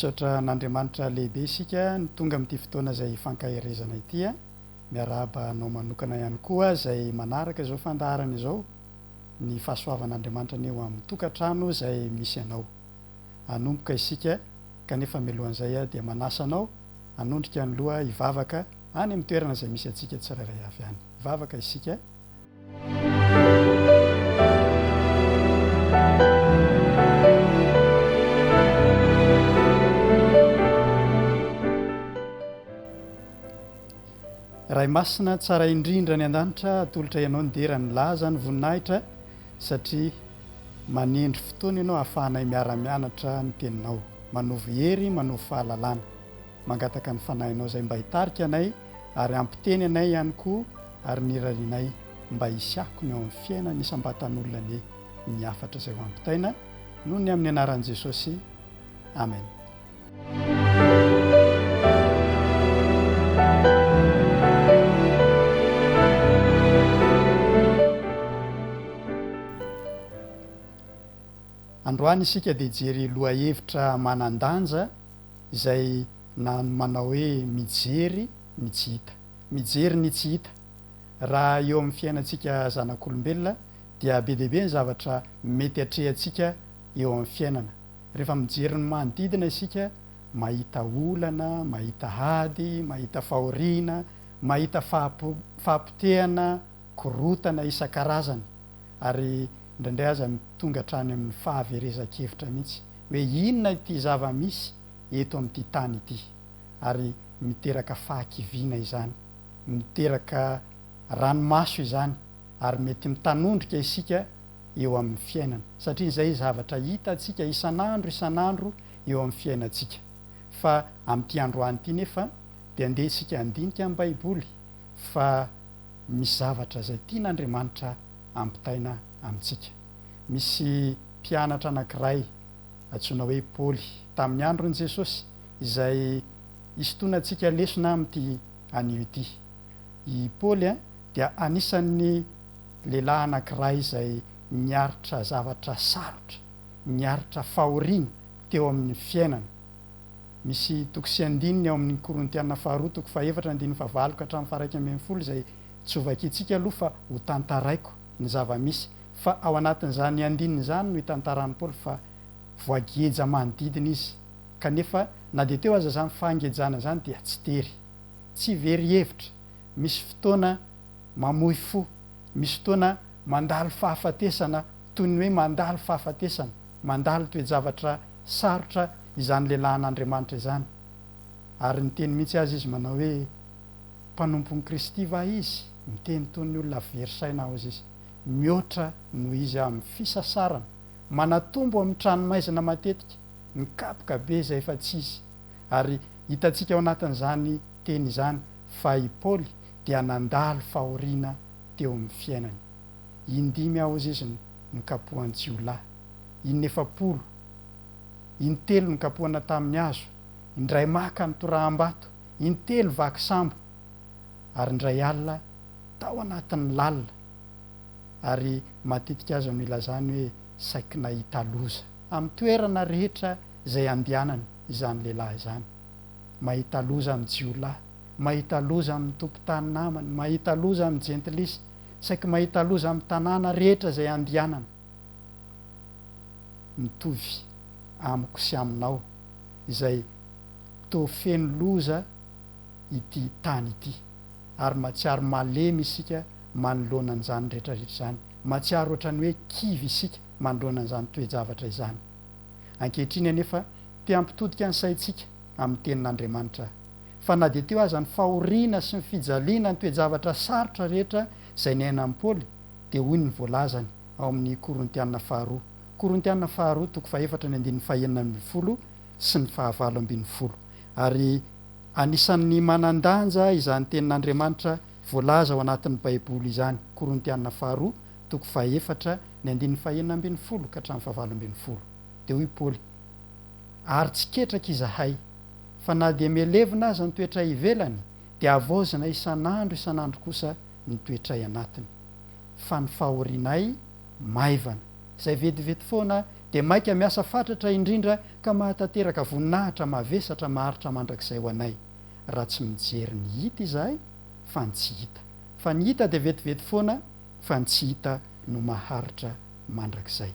Misaotra an'Andriamanitra lehibe isika ny tonga amin'ity fotoana izay ifankaherezana ity. Miarahaba anao manokana ihany koa izay manaraka izao fandaharana izao. Ny fahasoavan'Andriamanitra anie ho amin'ny tokantrano izay misy anao. Hanomboka isika kanefa mialohan'izay dia manasa anao hanondrika ny loha hivavaka any amin'ny toerana izay misy antsika tsirairay avy any. Hivavaka isika. Ray Masina tsara indrindra any an-danitra, atolotra Ianao ny dera, ny laza, ny voninahitra, satria manendry fotoana Ianao ahafahanay miara-mianatra ny Teninao, manovo hery, manovo fahalalana. Mangataka ny Fanahinao izay mba hitarika anay ary hampiteny anay ihany koa ary ny irarianay mba hisy akony eo amin'ny fiainan'ny isam-batan'olona anie ny hafatra izay ho ampitaina noho ny amin'ny anaran'i Jesosy. Amen. Androany isika dia hijery lohahevitra manan-danja izay na manao hoe mijery ny tsy hita. Mijery ny tsy hita. Raha eo amin'ny fiainantsika zanak'olombelona dia be dia be ny zavatra mety atrehantsika eo amin'ny fiainana. Rehefa mijery ny manodidina isika, mahita olana, mahita ady, mahita fahoriana, mahita fahapotehana, korotana isan-karazany ary indraindray aza tonga hatrany amin'ny fahaverezan-kevitra mihitsy hoe inona ity zava-misy eto amin'ity tany ity ary miteraka fahakiviana izany, miteraka ranomaso izany ary mety mitanondrika isika eo amin'ny fiainana satria izay zavatra hitantsika isan'andro isan'andro eo amin'ny fiainantsika. Fa amin'ity androany ity nefa dia andeha isika handinika ny Baiboly fa misy zavatra izay tian'Andriamanitra ampitaina amintsika. Misy mpianatra anankiray antsoina hoe Paoly tamin'ny andron'i Jesosy izay hisintonantsika lesona amin'ity anio ity. I Paoly dia anisan'ny lehilahy anankiray izay niaritra zavatra sarotra, niaritra fahoriana teo amin'ny fiainana. Misy toko sy andininy ao amin'ny Korintiana faharoa toko fahefatra andininy fahavalo ka hatramin'ny faha-11 izay tsy hovakintsika aloha fa hotantaraiko ny zava-misy fa ao anatin'izany andininy izany no itantaran'i Paoly fa voageja manodidina izy kanefa na dia teo aza izany fahangejana izany dia tsy tery, tsy very hevitra, misy fotoana mamoy fo, misy fotoana mandalo fahafatesana toy ny hoe mandalo fahafatesana, mandalo toe-javatra sarotra izany lehilahin'Andriamanitra izany. Ary niteny mihitsy aza izy manao hoe, Mpanompon'i Kristy va izy? Miteny toy ny olona very saina aho izy. Mihoatra noho izy aho amin'ny fisasarana, manatombo amin'ny tranomaizina matetika, mikapoka be izay efa tsy izy. Ary hitantsika ao anatin'izany teny izany fa i Paoly dia nandalo fahoriana teo amin'ny fiainany. Indimy aho hozy izy nokapohan'ny jiolahy. Inefapolo. Intelo nokapohana tamin'ny hazo. Indray maka notoraham-bato. Intelo vaky sambo. Ary indray alina tao anatin'ny lalina. Ary matetika aza no ilazany hoe saiky nahita loza. Amin'ny toerana rehetra izay andehanany izany lehilahy izany. Mahita loza amin'ny jiolahy. Mahita loza amin'ny tompon-tany namany. Mahita loza amin'ny jentilisa. Saiky mahita loza amin'ny tanàna rehetra izay andehanana. Mitovy amiko sy aminao izay toa feno loza ity tany ity. Ary mahatsiaro malemy isika manoloana an'izany rehetra rehetra izany. Mahatsiaro ohatran'ny hoe kivy isika manoloana an'izany toe-javatra izany. Ankehitriny anefa, te hampitodika ny saintsika amin'ny Tenin'Andriamanitra aho. Fa na dia teo aza ny fahoriana sy ny fijaliana, ny toe-javatra sarotra rehetra izay niainan'i Paoly, dia hoy ny voalazany ao amin'ny Korintiana faharoa, Korintiana faharoa toko fahefatra ny andininy fahenina ambinifolo sy ny fahavalo ambinifolo. Ary anisan'ny manan-danja izany tenin'Andriamanitra voalaza ao anatin'ny Baiboly izany, Korintiana faharoa toko fahefatra ny andininy fahenina ambinifolo ka hatramin'ny fahavalo ambinifolo. Dia hoy Paoly, Ary tsy ketraka izahay, fa na dia mihalevona aza ny toetray ivelany, dia havaozina isan'andro isan'andro kosa ny toetray anatiny. Fa ny fahorianay maivana, izay vetivety foana, dia mainka miasa fatratra indrindra ka mahatanteraka voninahitra mavesatra maharitra mandrakizay ho anay, raha tsy mijery ny hita izahay fa ny tsy hita. Fa ny hita dia vetivety foana fa ny tsy hita no maharitra mandrakizay.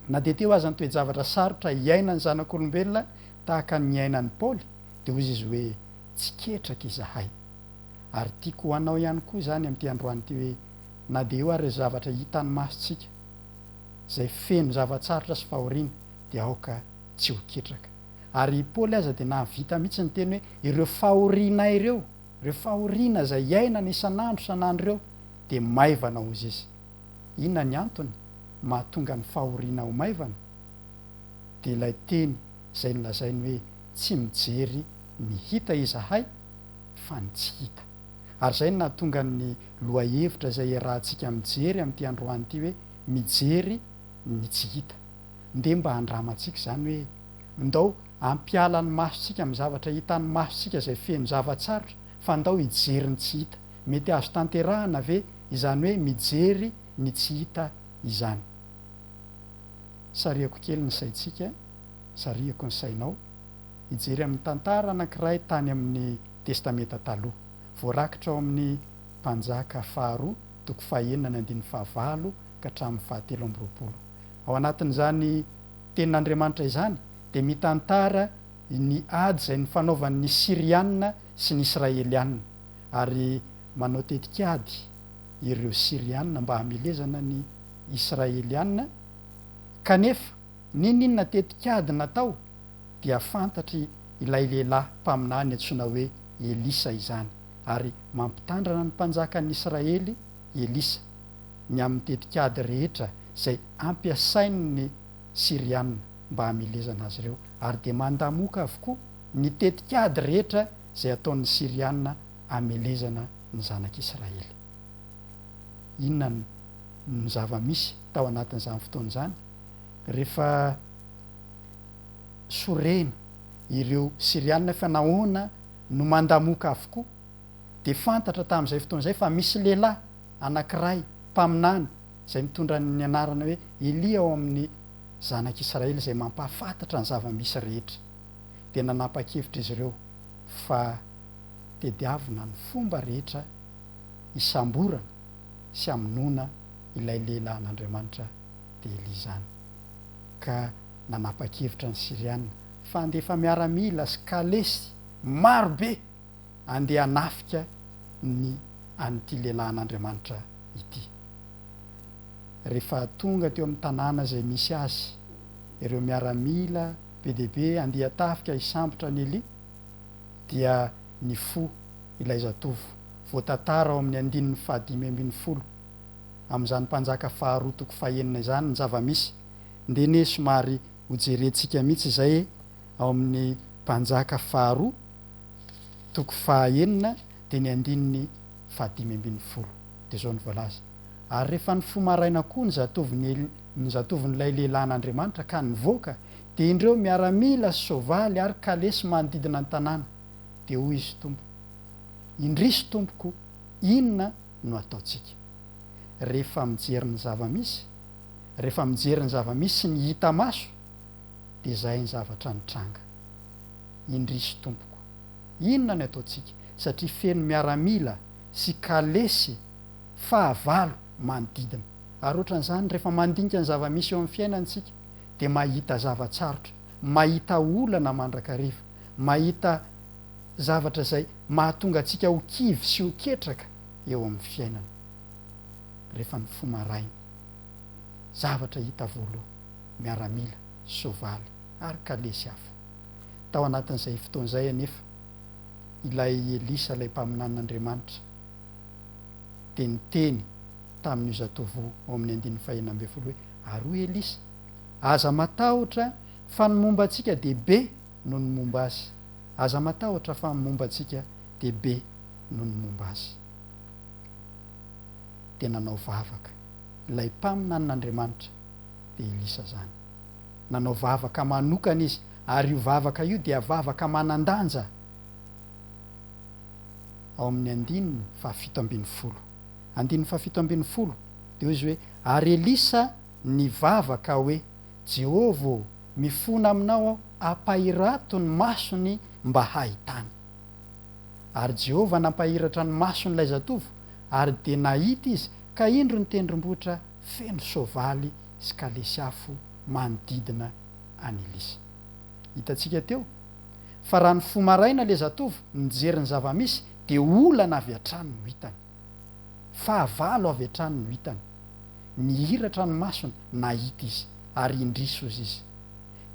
Na dia teo aza ny toe-javatra sarotra iainan'ny zanak'olombelona tahaka ny niainan'i Paoly, dia hoy izy hoe, Tsy ketraka izahay. Ary tiako ho anao ihany koa izany amin'ity androany ity hoe, na dia eo ary ireo zavatra hitan'ny masontsika, izay feno zava-tsarotra sy fahoriana, dia aoka tsy ho ketraka. Ary i Paoly aza dia nahavita mihitsy niteny hoe, ireo fahorianay ireo, ireo fahoriana izay iainana isan'andro isan'andro ireo, dia maivana hozy izy. Inona ny antony mahatonga ny fahoriana ho maivana? Dia ilay teny izay nolazainy hoe tsy mijery ny hita izahay fa ny tsy hita. Ary izay no nahatonga ny lohahevitra izay iarahantsika mijery amin'ity androany ity hoe mijery ny tsy hita. Ndeha mba handramantsika izany hoe ndao hampiala ny masontsika amin'ny zavatra hitan'ny masontsika izay feno zava-tsarotra fa ndao hijery ny tsy hita. Mety azo tanterahana ve izany hoe mijery ny tsy hita izany? Sarihako kely ny saintsika, sarihako ny sainao, hijery amin'ny tantara anankiray tany amin'ny Testamenta Taloha. Voarakitra ao amin'ny Mpanjaka faharoa, toko fahenina ny andininy fahavalo ka hatramin'ny fahatelo amby 20. Ao anatin'izany Tenin'Andriamanitra izany dia mitantara ny ady izay nifanaovan'ny Syriana sy ny Israeliana. Ary manao tetik'ady ireo Syriana mba hamelezana ny Israeliana, kanefa n'inon'inona tetik'ady natao dia fantatry ilay lehilahy mpaminany antsoina hoe Elisa izany, ary mampitandrana ny mpanjakan'ny Israely Elisa ny amin'ny tetik'ady rehetra izay ampiasain'ny Syriana mba hamelezana azy ireo, ary dia mandamoka avokoa ny tetik'ady rehetra izay ataon'ny Syriana hamelezana ny zanak'Israely. Inona no zava-misy tao anatin'izany fotoana izany? Rehefa sorena ireo Syriana fa nahoana no mandamoka avokoa, dia fantatra tamin'izay fotoana izay fa misy lehilahy anankiray, mpaminany, izay mitondra ny anarana hoe Elia ao amin'ny zanak'Israely izay mampahafantatra ny zava-misy rehetra. Dia nanapa-kevitra izy ireo fa tediavina ny fomba rehetra hisamborana sy hamonoana ilay lehilahin'Andriamanitra dia Elia izany. Ka nanapa-kevitra ny Syriana fa handefa miaramila sy kalesy maro be handeha hanafika ny an'ity lehilahin'Andriamanitra ity. Rehefa tonga teo amin'ny tanàna izay misy azy ireo miaramila be dia be handeha tafika hisambotra an'i Elia, dia nifoha ilay zatovo, voatantara ao amin'ny andininy fahadimy ambin'ny folo amin'izany Mpanjaka faharoa toko fahenina izany ny zava-misy. Ndeha anie somary hojerentsika mihitsy izay e, ao amin'ny Mpanjaka faharoa toko fahaenina dia ny andininy fahadimy ambin'ny folo. Dia izao no voalaza, Ary rehefa nifoha maraina koa ny zatovon'i ny zatovon'ilay lehilahin'Andriamanitra ka nivoaka, dia indreo miaramila sy soavaly ary kalesy manodidina ny tanàna. Dia hoy izy, Tompo, indrisy tompoko, inona no ataontsika? Rehefa mijery ny zava-misy, rehefa mijery ny zava-misy sy ny hita maso, dia izay ny zavatra nitranga. Indrisy tompoko, inona no ataontsika, satria feno miaramila sy kalesy fahavalo manodidina. Ary ohatran'izany, rehefa mandinika ny zava-misy eo amin'ny fiainana isika, dia mahita zava-tsarotra, mahita olana mandrakariva, mahita zavatra izay mahatonga antsika ho kivy sy ho ketraka eo amin'ny fiainana. Rehefa mifoha maraina, zavatra hita voaloha, miaramila, soavaly ary kalesy afo. Tao anatin'izay fotoana izay anefa, ilay Elisa, ilay mpaminanin'Andriamanitra, dia niteny tamin'io zatovo ao amin'ny andininy fahenina ambin'ny folo hoe, Ary hoy Elisa, Aza matahotra, fa ny momba antsika dia be noho ny momba azy. Aza matahotra, fa ny momba antsika dia be noho ny momba azy. Dia nanao vavaka ilay mpaminanin'Andriamanitra, dia Elisa izany. Nanao vavaka manokana izy, ary io vavaka io dia vavaka manan-danja ao amin'ny andininy fahafito ambin'ny folo. Andininy fahafito ambin'ny folo, dia hoy izy hoe, Ary Elisa nivavaka hoe, Jehovah ô, mifona aminao aho, ampahirato ny masony mba hahitany. Ary Jehovah nampahiratra ny mason'ilay zatovo, ary dia nahita izy, ka indro ny tendrombohitra feno soavaly sy kalesy afo manodidina an'i Elisa. Hitantsika teo fa raha nifoha maraina ilay zatovo nijery ny zava-misy dia olana avy hatrany no hitany. Fahavalo avy hatrany no hitany. Nihiratra ny masony, nahita izy, ary indrisy hozy izy.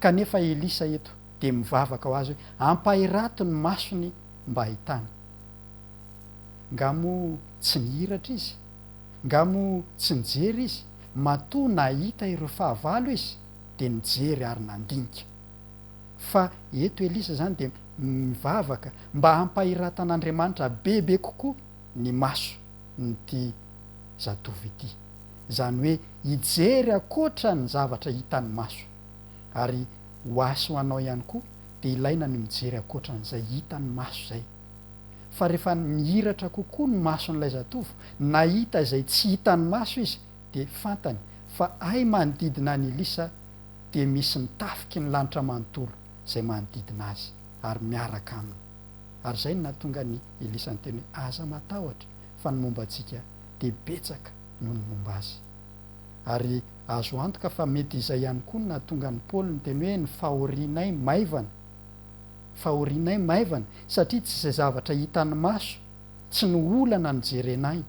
Kanefa Elisa eto dia mivavaka ho azy hoe ampahirato ny masony mba hahitany. Nga moa tsy nihiratra izy? Nga moa tsy nijery izy? Matoa nahita ireo fahavalo izy dia nijery ary nandinika. Fa eto Elisa izany dia mivavaka mba hampahiratan'Andriamanitra bebe kokoa ny mason'ity zatovo ity. Izany hoe hijery ankoatra ny zavatra hitan'ny maso. Ary ho ahy sy ho anao ihany koa dia ilaina ny mijery ankoatra an'izay hitan'ny maso izay. Fa rehefa mihiratra kokoa ny mason'ilay zatovo, nahita izay tsy hitan'ny maso izy, dia fantany fa hay manodidina an'i Elisa dia misy ny tafiky ny lanitra manontolo izay manodidina azy ary miaraka aminy. Ary izay no nahatonga an'i Elisa niteny hoe, Aza matahotra, fa ny momba antsika dia betsaka noho ny momba azy. Ary azo antoka fa mety izay ihany koa no nahatonga an'i Paoly niteny hoe ny fahorianay maivana. Fahorianay maivana, satria tsy izay zavatra hitan'ny maso, tsy ny olana no jerenay,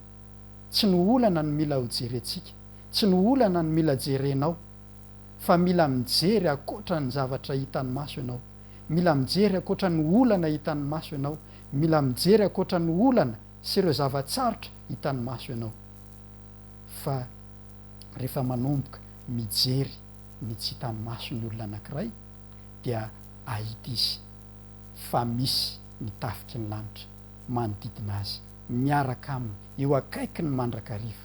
tsy ny olana no mila hojerentsika, tsy ny olana no mila jerenao, fa mila mijery ankoatra ny zavatra hitan'ny maso ianao, mila mijery ankoatra ny olana hitan'ny maso ianao, mila mijery ankoatra ny olana sy ireo zava-tsarotra hitan'ny maso ianao. Fa rehefa manomboka mijery ny tsy hitan'ny maso ny olona anankiray dia ahita izy fa misy ny tafiky ny lanitra manodidina azy, miaraka aminy, eo akaikiny mandrakariva.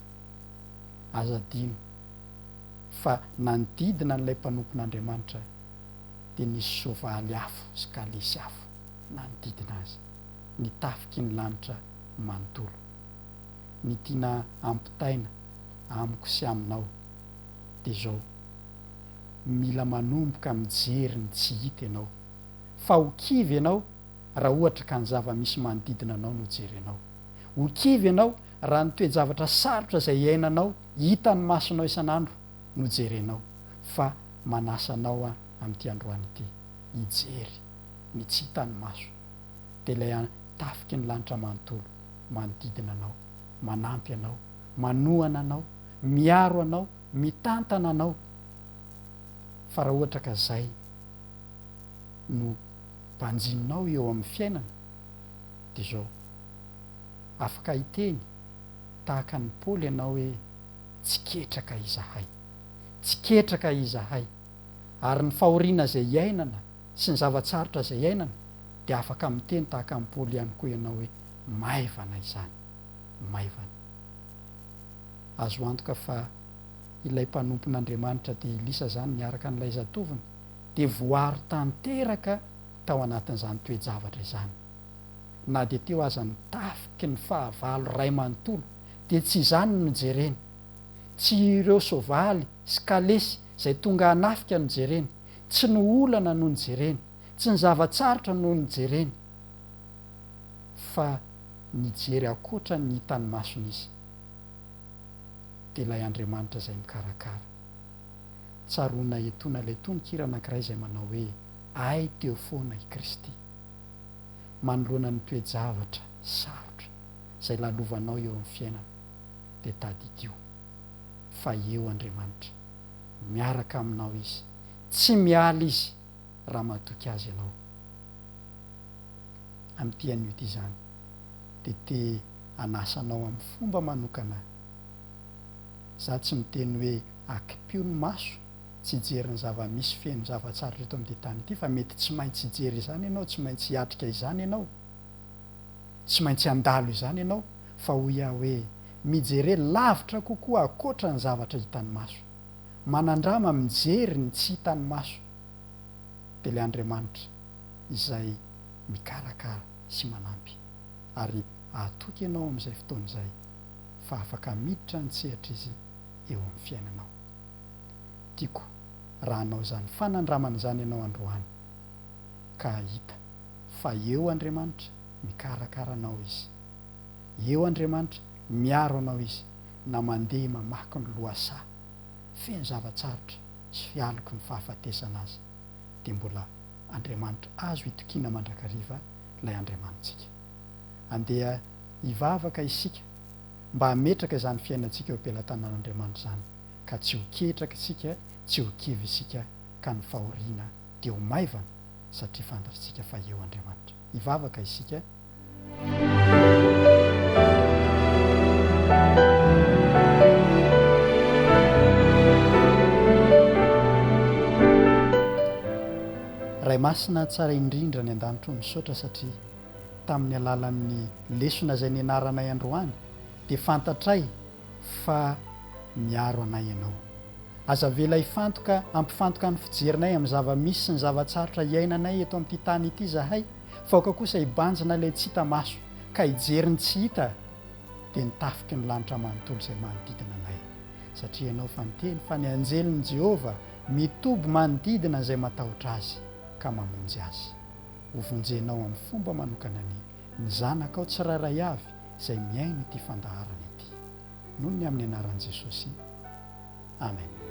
Aza adino fa nanodidina an'ilay mpanompon'Andriamanitra dia nisy soavaly afo sy kalesy afo nanodidina azy, ny tafiky ny lanitra manontolo. Ny tiana ampitaina amiko sy aminao dia izao, mila manomboka mijery ny tsy hita ianao, fa ho kivy ianao raha ohatra ka ny zava-misy manodidina anao no jerenao. Ho kivy ianao raha ny toe-javatra sarotra izay iainanao, hitan'ny masonao isan'andro no jerenao. Fa manasa anao aho amin'ity androany ity hijery ny tsy hitan'ny maso, dia ilay tafiky ny lanitra manontolo manodidina anao, manampy anao, manohana anao, miaro anao, mitantana anao. Fa raha ohatra ka izay no banjininao eo amin'ny fiainana dia izao, afaka hiteny tahaka an'i Paoly ianao hoe, Tsy ketraka izahay. Tsy ketraka izahay. Ary ny fahoriana izay iainana sy ny zava-tsarotra izay iainana dia afaka miteny tahaka an'i Paoly ihany koa ianao hoe, Maivana izany. Maivana. Azo antoka fa ilay mpanompon'Andriamanitra dia Elisa izany niaraka an'ilay zatovony dia voaro tanteraka tao anatin'izany toe-javatra izany. Na dia teo aza ny tafiky ny fahavalo iray manontolo, dia tsy izany no nojereny. Tsy ireo soavaly sy kalesy izay tonga hanafika no jereny, tsy ny olana no nojereny, tsy ny zava-tsarotra no nojereny, fa nijery ankoatra ny hitan'ny masony izy, dia ilay Andriamanitra izay mikarakara. Tsaroana etoana ilay tononkira anankiray izay manao hoe, Ay teo foana i Kristy. Manoloana ny toe-javatra sarotra izay lalovanao eo amin'ny fiainana, dia tadidio fa eo Andriamanitra. Miaraka aminao Izy. Tsy miala Izy raha matoky Azy ianao. Amin'ity anio ity izany, dia te hanasa anao amin'ny fomba manokana aho. Izaho tsy miteny hoe akipio ny maso tsy hijery ny zava-misy feno zava-tsarotra eto amin'ity tany ity fa mety tsy maintsy hijery izany ianao, tsy maintsy hiatrika izany ianao, tsy maintsy handalo izany ianao fa hoy aho hoe mijere lavitra kokoa ankoatra ny zavatra hitan'ny maso. Manandrama mijery ny tsy hitan'ny maso dia ilay Andriamanitra izay mikarakara sy manampy ary hahatoky ianao amin'izay fotoana izay fa afaka miditra an-tsehatra Izy eo amin'ny fiainanao. Tiako. raha hanao izany fanandramana izany ianao androany ka hahita fa eo Andriamanitra mikarakara anao Izy. Eo Andriamanitra miaro anao Izy na mandeha mamaky ny lohasaha feno zava-tsarotra sy fialoky ny fahafatesana aza dia mbola Andriamanitra azo itokiana mandrakariva ilay Andriamanitsika. Andeha hivavaka isika mba hametraka izany fiainantsika eo am-pelatanan'Andriamanitra izany ka tsy ho ketraka isika, tsy ho kivy isika ka ny fahoriana dia ho maivana satria fantatrtsika fa eo Andriamanitra. Hivavaka isika. Ray Masina tsara indrindra any an-danitra o misaotra satria tamin'ny alalan'ny lesona izay nianaranay androany dia fantatray fa miaro anay ianao. Aza avela hifantoka hampifantoka ny fijerinay amin'ny zava-misy sy ny zava-tsarotra iainanay eto amin'ity tany ity izahay fa aoka kosa hibanjina ilay tsy hita maso ka hijery ny tsy hita dia ny tafiky ny lanitra manontolo izay manodidina anay satria ianao fa niteny fa ny anjelin'i Jehovah mitoby manodidina izay matahotra azy ka mamonjy azy. Hovonjenao amin'ny fomba manokana anie ny zanakao tsirairay avy izay mihaino ity fandaharana ity. Noho ny amin'ny anaran'i Jesosy. Amen.